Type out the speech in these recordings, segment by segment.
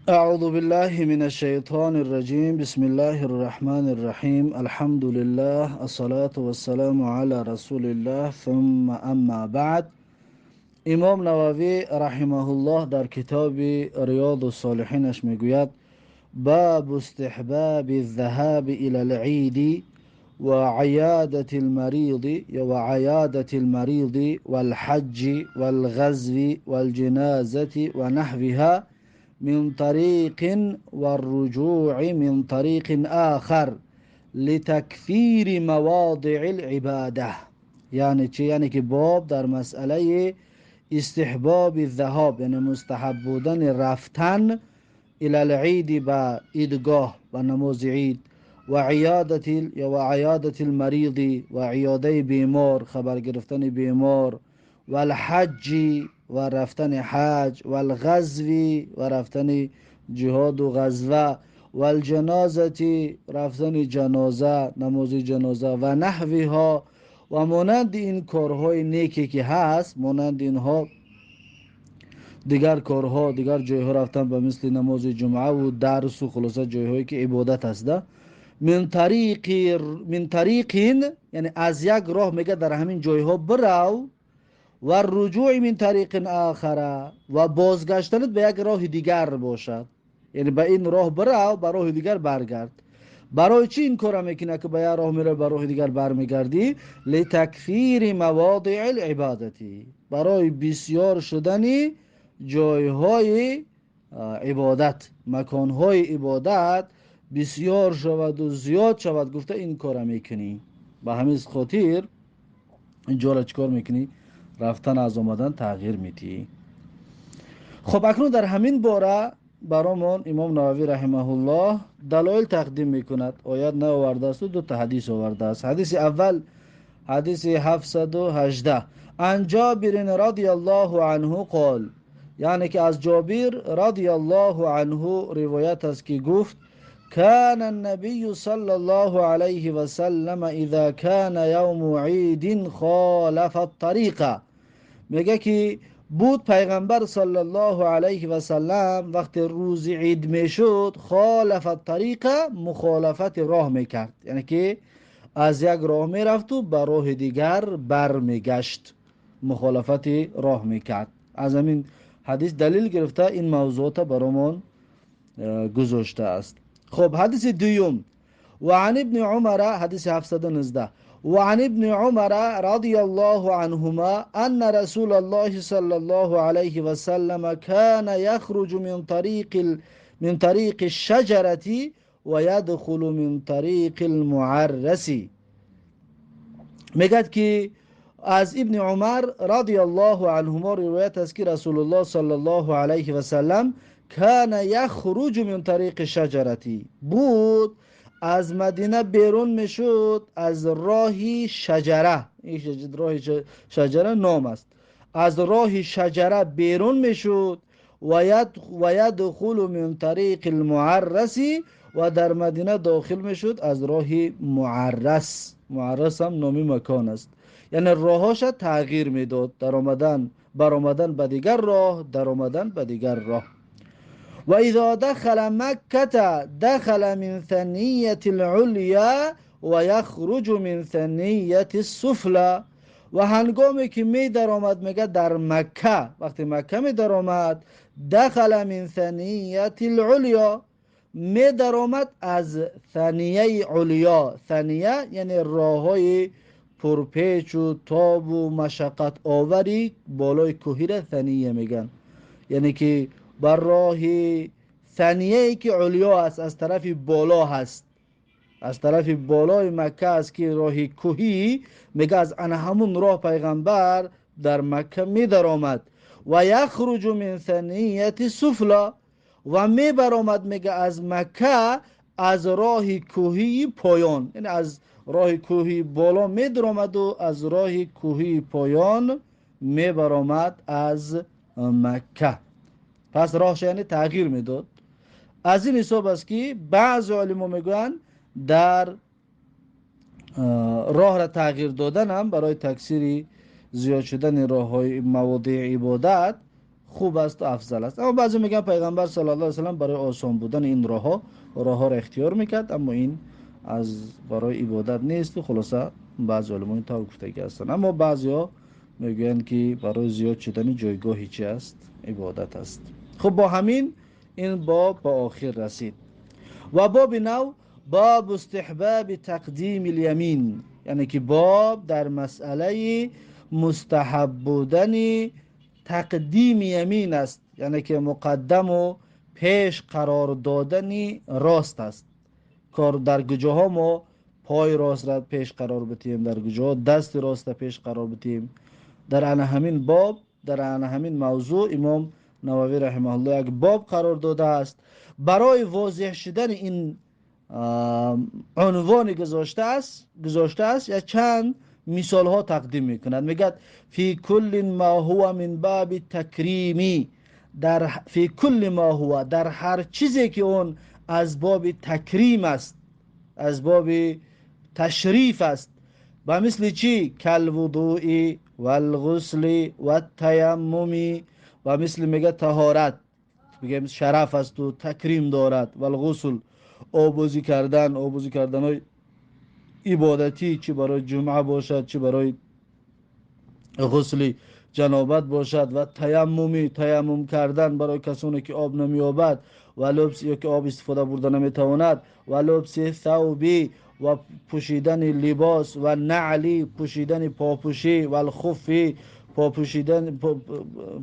أعوذ بالله من الشيطان الرجيم. بسم الله الرحمن الرحيم. الحمد لله، الصلاة والسلام على رسول الله، ثم أما بعد. امام نووی رحمه الله در کتاب ریاض الصالحینش میگوید: باب استحباب الذهاب إلى العيد وعيادة المريض وعيادة المريض والحج والغزو والجنازة ونحوها من طريق والرجوع من طريق آخر لتكثير مواضع العبادة. یعنی چی؟ یعنی که باب در مسئله استحباب الذهاب، یعنی مستحب بودن رفتن، الى العید، به عیدگاه و نماز عید، و عیادت یا و عیادت المریض، و عیاده بیمار، خبر گرفتن بیمار، و الحج، و رفتن حج، و الغزو، و رفتن جهاد و غزوه، و الجنازه، رفتن جنازه، نماز جنازه، و نحوها، و مانند این کارهای نیکی که هست، مانند اینها دیگر کارها، دیگر جایها رفتن، به مثل نماز جمعه و درس و خلاصه جایهایی که عبادت هست. من طریق، من طریق، یعنی از یک راه میگه در همین جایها برو، و رجوع من طریق آخر، و بازگشتنت به یک راه دیگر باشد. یعنی به این راه برو، به راه دیگر برگرد. برای چی این کار میکنه که به یک راه میره، به راه دیگر برمیگردی؟ لتکثیر مواضع العبادتی، برای بسیار شدن جایهای عبادت، مکانهای عبادت بسیار شود و زیاد شود گفته این کار میکنی. به همین خاطر اینجا را چیکار میکنی؟ رفتن از آمدن تغییر میدی. خب، اکنون در همین باره برامون امام نووی رحمه الله دلایل تقدیم میکند. آیات نیاورده است و دو تا حدیث آورده است. حدیث اول، حدیث 718: عن جابر رضی الله عنه قال، یعنی که از جابر رضی الله عنه روایت است که گفت: كان النبي صلى الله عليه وسلم إذا كان يوم عيد خالف الطريق. میگه که بود پیغمبر صلی الله علیه و سلم وقتی روز عید میشد، خالف الطریق، مخالفت راه میکرد، یعنی که از یک راه میرفت و به راه دیگر برمیگشت، مخالفت راه میکرد. از همین حدیث دلیل گرفته این موضوعات برامون گذاشته است. خب، حدیث دوم، و عن ابن عمر، حدیث 719: وعن ابن عمر رضي الله عنهما أن رسول الله صلى الله عليه وسلم كان يخرج من طريق الشجرة ويدخل من طريق المعرس. میگد که از ابن عمر رضی الله عنهما روایت است که رسول الله صلی الله علیه و سلم كان يخرج من طريق الشجرة، بود از مدینه بیرون میشد از راهی شجره، این راه شجره نام است، از راه شجره بیرون میشد، و یدخل من طریق المعرس، و در مدینه داخل میشد از راه معرس. معرس هم نامی مکان است. یعنی راهاش تغییر میداد، در آمدن، برآمدن به دیگر راه، در آمدن به دیگر راه. و اذا دخل مکة دخل من ثنیة العلیا و یخرج من ثنیة السفلى. و هنگامی که می در آمد، میگه در مکه، وقتی مکه می در آمد، دخل من ثنیة العلیا، می در آمد از ثنیه علیا. ثنیه یعنی راه های پرپیچ و تاب و مشقت آوری بالای کوهی را ثنیه میگن. یعنی که بر راه ثنیه ای که علیا است، از طرف بالا هست، از طرف بالای مکه است که راه کوهی، میگه از ان همون راه پیغمبر در مکه می در آمد. و یخرج من ثنیة السفلى، و می برآمد، میگه از مکه از راه کوهی پایان، یعنی از راه کوهی بالا می درآمد و از راه کوهی پایان می برآمد از مکه. پس راهش یعنی تغییر میداد. از این حساب است که بعض علما میگویند در راه را تغییر دادن هم برای تکثیر زیاد شدن راه های مواضع عبادت خوب است و افضل است. اما بعضی میگن پیغمبر صلی الله علیه و سلم برای آسان بودن این راهها را اختیار میکرد، اما این از برای عبادت نیست. و خلاصه بعضی علما این طور گفتگی هستند، اما بعضیا میگویند که برای زیاد شدن جایگاهی چی است؟ عبادت است. خب با همین این باب به آخر رسید. و باب نو، باب استحباب تقدیم الیمین، یعنی که باب در مسئله مستحب بودن تقدیم یمین است، یعنی که مقدم و پیش قرار دادن راست است. کار در کجاها ما پای راست را پیش قرار بدیم، در کجا دست راست را پیش قرار بدیم. در عن همین باب، در عن همین موضوع امام نووی رحمه الله یک باب قرار داده است. برای واضح شدن این عنوان گذاشته است یا چند مثال ها تقدیم میکند. میگد فی کل ما هو من باب تکریمی، در فی کل ما هو، در هر چیزی که اون از باب تکریم است، از باب تشریف است، و مثل چی؟ کالوضوء والغسل والتیمم. و مثل میگه طهارت، میگه شرف است و تکریم دارد. والغسل، آبوزی کردن، آبوزی کردن های عبادتی، چی برای جمعه باشد، چی برای غسل جنابت باشد. و تیممی، تیمم کردن برای کسانی که آب نمییابد و لبس یا که آب استفاده برده نمیتواند. و لبس ثوبی، و پوشیدن لباس. و نعلی، پوشیدن پاپوشی. و الخفی، پاپوشیدن،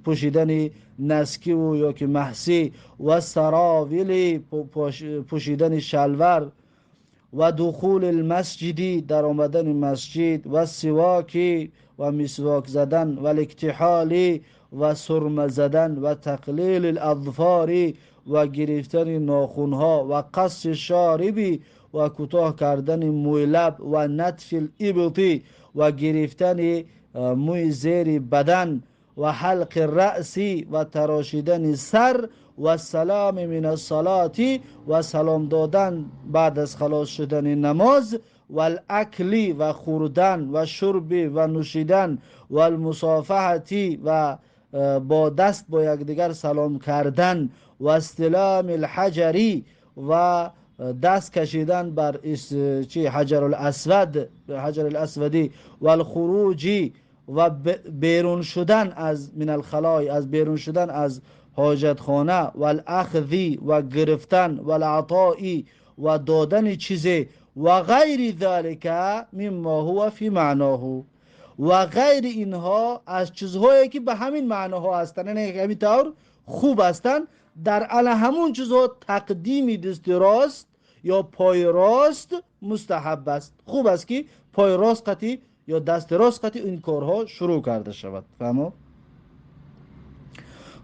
پوشیدن نسکی و یا که محسی. و سراویلی، پوشیدن شلوار. و دخول المسجدی، در آمدن مسجد. و سواکی، و مسواک زدن. و الاکتحالی، و سرمه زدن. و تقلیل الاظفاری، و گرفتن ناخونها. و قص شاربی، و کوتاه کردن موی لب. و نتف الابطی، و گرفتن موی زیر بدن. و حلق الرأس، و تراشیدن سر. و سلام من الصلاة، و سلام دادن بعد از خلاص شدن نماز. و الاکل، و خوردن. و شرب، و نوشیدن. و المصافحة، و با دست با یکدیگر سلام کردن. و استلام الحجری، و دست کشیدن بر چی؟ حجر الاسود، حجر الاسودی. و الخروجی، و بیرون شدن از من الخلاء، از بیرون شدن از حاجت خانه. و الاخذی، و گرفتن. و العطائی، و دادن چیزی. و غیر ذلك مما هو فی معناه، و غیر اینها از چیزهایی که به همین معناها هستند، یعنی همین طور خوب هستند. در علی همون چیزها تقدیم دست راست یا پای راست مستحب است. خوب است که پای راست قطی یا دست راست قطی این کارها شروع کرده شود. فهمو؟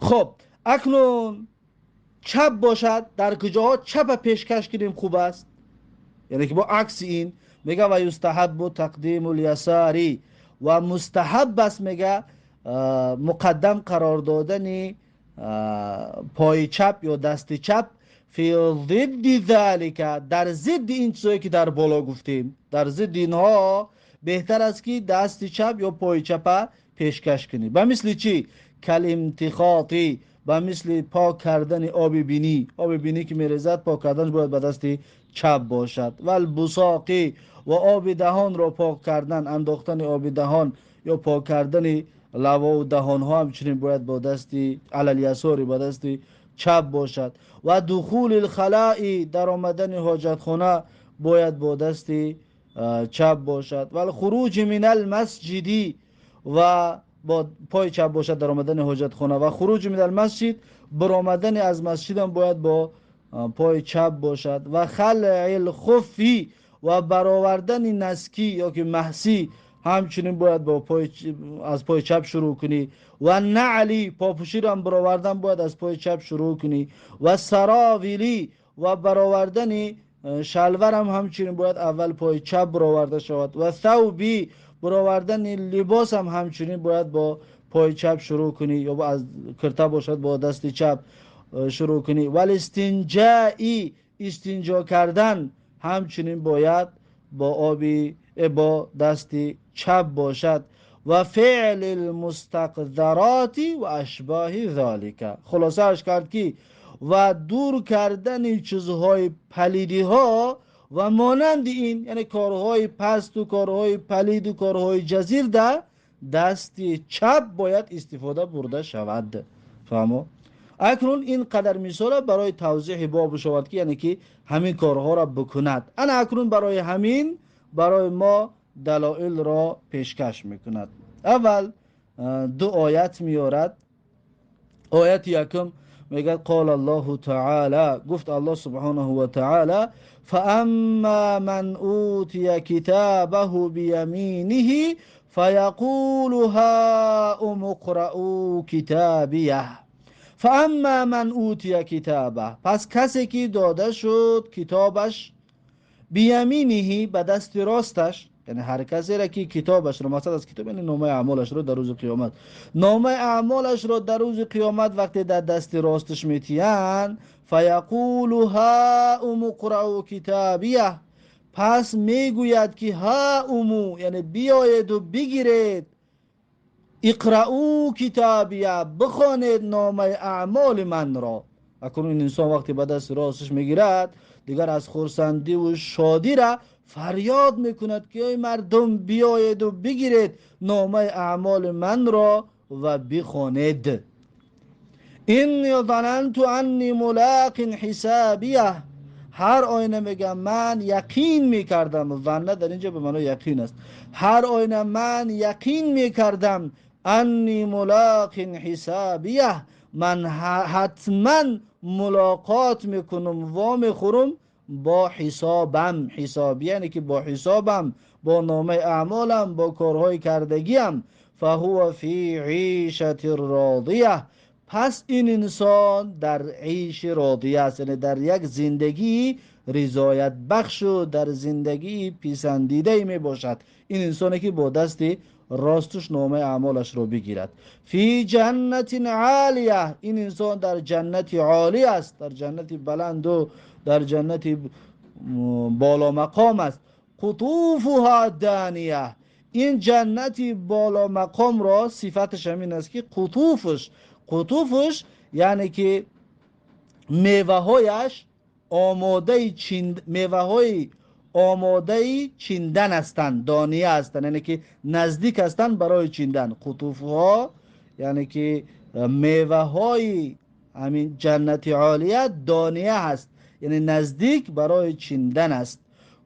خب اکنون چپ باشد، در کجاها چپ پیشکش کنیم خوب است؟ یعنی که با عکس این میگه و یستحب تقدیم الیساری، و مستحب است میگه مقدم قرار دادن پای چپ یا دست چپ. فی ضد ذلك، در ضد این چیزایی که در بالا گفتیم، در ضد اینها بهتر است که دست چپ یا پای چپ پیشکش کنی. به مثل چی؟ کالامتخاطی، به مثل پاک کردن آب بینی. آب بینی که میریزد، پاک کردنش باید به دست چپ باشد. و البصاقی، و آب دهان را پاک کردن، انداختن آب دهان یا پاک کردن لوا و دهان ها همچنین باید با دست علی الیساری، با دست چپ باشد. و دخول الخلاء، در آمدن حاجت خانه باید با دست چپ باشد. و الخروج من المسجدی، و با پای چپ باشد در آمدن حاجت خانه. و خروج من المسجد، برآمدن از مسجد هم باید با پای چپ باشد. و خلع الخفی، و برآوردن نسکی یا که محسی همچنین باید با پای از پای چپ شروع کنی. و نعلی، پاپوشی را هم برآوردن باید از پای چپ شروع کنی. و سراویلی، و برآوردن شلوار هم همچنین باید اول پای چپ برآورده شود. و ثوبی، برآوردن لباس هم همچنین باید با پای چپ شروع کنی، یا با از کرته باشد با دست چپ شروع کنی. و الاستنجائی، استنجا کردن همچنین باید با آبی با دست چپ باشد. و فعل المستقذرات و اشباه ذلك. خلاصه اش کرد که و دور کردن چیزهای پلیدی ها و مانند این، یعنی کارهای پست و کارهای پلید و کارهای جزیر در دست چپ باید استفاده برده شود. فهمو؟ اکنون این قدر مثال برای توضیح باب شود که یعنی که همین کارها را بکند. انا اکنون برای همین برای ما دلائل را پیشکش میکند. اول دو آیت میارد. آیت یکم میگه قال الله تعالی، گفت الله سبحانه و تعالی فاما من اوتی کتابه بیمینه فیقول هاؤم اقرؤوا کتابیه. فاما من اوتی کتابه، پس کسی که داده شد کتابش بیمینه، به دست راستش، یعنی هر کسی را که کتابش رو، مقصد از کتاب یعنی نامه اعمالش رو در روز قیامت، نامه اعمالش رو در روز قیامت وقتی در دست راستش میتیان، فیقول هاؤم اقرؤوا کتابیه، پس میگوید که هاؤم یعنی بیایید و بگیرید، اقرؤوا کتابیه، بخوانید نامه اعمال من را. اکنون این انسان وقتی به دست راستش میگیرد دیگر از خرسندی و شادی را فریاد میکند که ای مردم بیایید و بگیرید نامه اعمال من را و بخوانید. انی ظننت انی ملاق حسابیه، هر آینه میگم من یقین میکردم، ظنه در اینجا به معنای یقین است، هر آینه من یقین میکردم انی ملاق حسابیه، من حتما ملاقات میکنم و میخورم با حسابم. حسابی یعنی که با حسابم، با نامه اعمالم، با کارهای کردگیم. فهو فی عیشة راضیه، پس این انسان در عیش راضیه است، یعنی در یک زندگی رضایت بخش و در زندگی پسندیده می باشد. این انسانی که با دست راستش نامه اعمالش رو بگیرد. فی جنت عالیه، این انسان در جنت عالی است، در جنت بلند و در جنت بالا مقام است. قطوفها دانیه، این جنت بالا مقام را صفتش همین است که قطوفش، قطوفش یعنی که میوه‌هایش آماده چیند، میوه‌های آماده چیندن هستند، دانیه هستند، یعنی که نزدیک هستند برای چیندن. قطوفها یعنی که میوه‌های همین جنت عالیه دانیه هست، یعنی نزدیک برای چیندن است.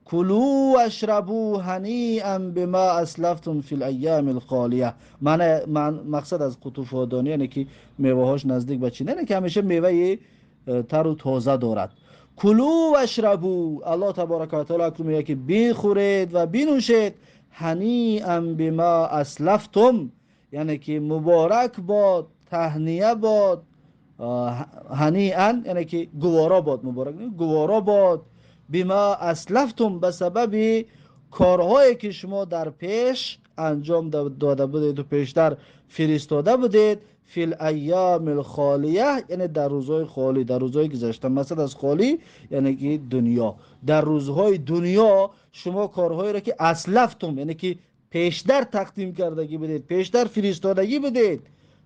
کلوا واشربوا هنیئا بما اسلفتم فی الایام الخالیه، معنی مقصد از قطوف و دانیه یعنی که میوه‌هاش نزدیک به چیندن، یعنی که همیشه میوه تر و تازه دارد. کلوا واشربوا، الله تبارک و تعالی میگه که بخورید و بنوشید، هنیئا بما اسلفتم یعنی که مبارک باد، تهنیه باد، هنیئا یعنی که گوارا باد، مبارک گوارا باد، بما اسلفتم به سبب کارهایی که شما در پیش انجام داده بودید و پیشتر فرستاده بودید. فی الایام الخالیه یعنی در روزهای خالی، در روزهای گذشته. مقصد از خالی یعنی که دنیا، در روزهای دنیا شما کارهایی را که اسلفتم یعنی که پیشتر تقدیم کردگی بودید، پیشتر فرستادگی بودید،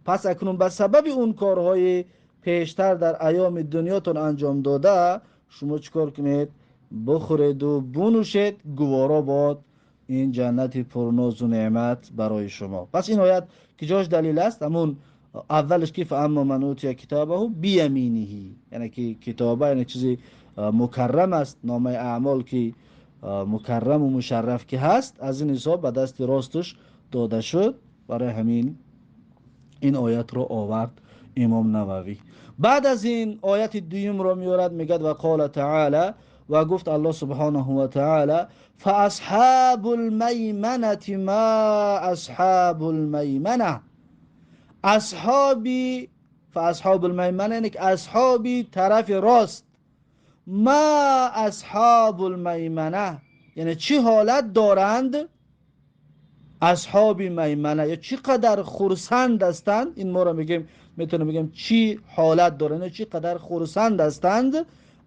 پس اکنون به سبب اون کارهای پیشتر در ایام دنیاتون انجام داده شما چیکار کنید؟ بخورید و بنوشید، گوارا باد این جنت پرناز و نعمت برای شما. پس این آیت که جاش دلیل است، همون اولش که فاما من اوتی کتابه بیمینه، یعنی که کتابه یعنی چیزی مکرم است، نامه اعمال که مکرم و مشرف که هست، از این حساب به دست راستش داده شد. برای همین این آیت رو آورد امام نووی. بعد از این آیت دوم رو میارد، میگد و قال تعالی، و گفت الله سبحانه و تعالی فاصحاب المیمنه ما اصحاب المیمنه. اصحابی، فاصحاب المیمنه یعنی اصحابی طرف راست، ما اصحاب المیمنه یعنی چی حالت دارند اصحاب میمنه، یا چی قدر خرسند هستند. این ما را میگیم، میتونیم بگیم چی حالت دارند، یعنی چی قدر خرسند هستند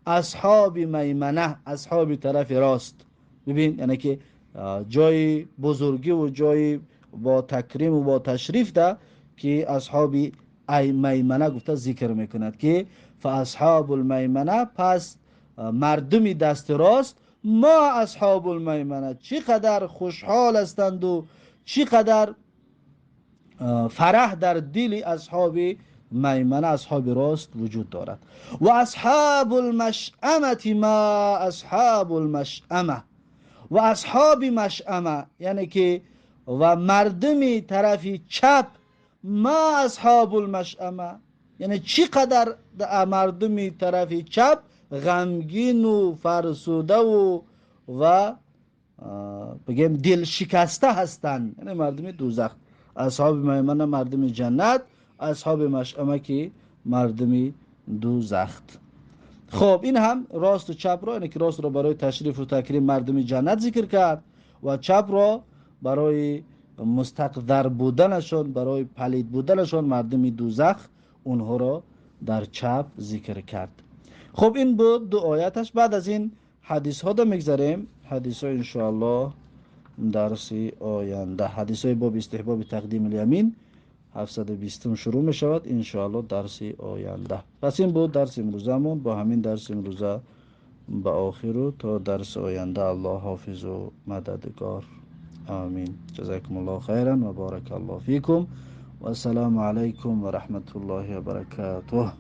اصحاب میمنه، اصحاب طرف راست. ببین یعنی که جای بزرگی و جای با تکریم و با تشریف ده که اصحاب میمنه گفته ذکر میکند که فاصحاب المیمنه، پس مردمی دست راست، ما اصحاب المیمنه، چقدر خوشحال هستند و چقدر فرح در دل اصحاب میمنه، اصحاب راست وجود دارد. و اصحاب المشأمه ما اصحاب المشأمه، و اصحاب مشأمه یعنی که و مردمی طرف چپ، ما اصحاب المشأمه، یعنی چقدر مردمی طرف چپ غمگین و فرسوده و بگیم دل شکسته هستند، یعنی مردم دوزخ. اصحاب میمنه مردم جنت، اصحاب مشأمه که مردم دوزخ. خب این هم راست و چپ را، یعنی که راست را برای تشریف و تکریم مردم جنت ذکر کرد و چپ را برای مستقذر بودنشون، برای پلید بودنشون مردم دوزخ، اونها را در چپ ذکر کرد. خب این بود دو آیتش. بعد از این حدیث ها میگذریم، حدیث ها انشاءالله درس آینده، حدیث های باب استحباب تقدیم الیمین 720 شروع می شود انشاءالله درس آینده. پس این بود درس امروزمون، با همین درس امروزه به آخر و تا درس آینده الله حافظ و مددگار. آمین. جزاکم الله خیرا و بارک الله فیکم و السلام علیکم و رحمت الله و برکاته.